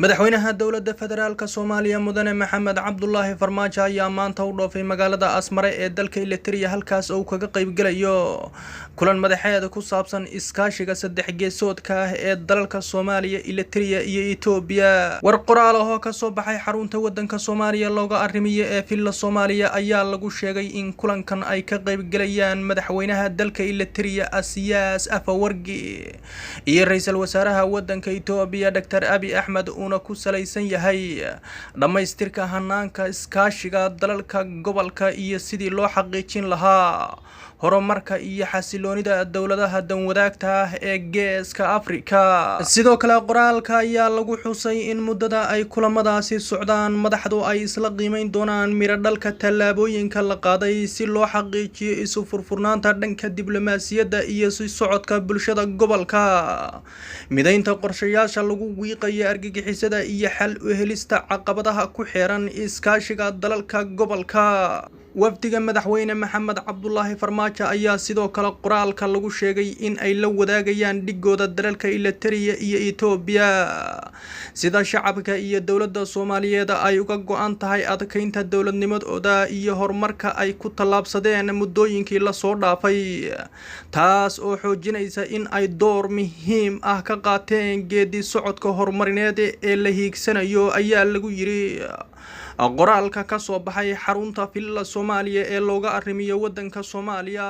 Madaxweynaha Dowladda Federaalka Soomaaliya, Mudane Maxamed Cabdulaahi Farmaajo, ayaa maanta u dhoofay magaalada Asmare ee dalka Eliteria, halkaas oo uu kaga qaybgelayo kulan madaxeed ku saabsan iskaashiga saddex geesoodka ah ee dalalka Soomaaliya, Eliteria iyo Itoobiya. War qoraal ah oo kasoo baxay xarunta wadanka Soomaaliya looga arrimiyo ee Villa Soomaaliya ayaa lagu sheegay in kulankan ay ka qaybgelayaan madaxweynaha dalka Eliteria, Asiyaas Afawargi, iyo ra-iisul wasaaraha wadanka Itoobiya, Doctor Abi Axmed, uuna ku salaysan yahay dhammaystirka hanaanka iskaashiga dalalka gobolka iyo sidii loo xaqiijin lahaa horumarka iyo xasiloonida dowladaha danwadaagta ah ee Geeska Afrika. Sidoo kale, qoraalka ayaa lagu xusay in muddada ay kulamadaasi socdaan madaxdu ay isla qiimeyn doonaan miro dhalka tallaabooyinka la qaaday si loo xaqiijiyo isu furfurnaanta dhanka diblomaasiyadda iyo si socodka bulshada gobolka, midaynta qorshayaasha lagu wiiqayo argagixisada iyo xal u helista caqabadaha ku xeeran iskaashiga dalalka gobolka. Wafdiga madaxweyne Maxamed Cabdulaahi Farmaajo ayaa sidoo kale qoraalka lagu sheegay in ay la wadaagayaan dhigooda dalalka Eliteria iyo Itoobiya sida shacabka iyo dowladda Soomaaliyeed ay uga go-an tahay adkeynta dowladnimadooda iyo horumarka ay ku tallaabsadeen muddooyinkii lasoo dhaafay, taas oo xoojinaysa in ay door muhiim ah ka qaateen geedi socodka horumarineed ee la hiigsanayo, ayaa lagu yiri qoraalka ka soo baxay xarunta Villa Soomaaliya ee looga arrimiyo waddanka Soomaaliya.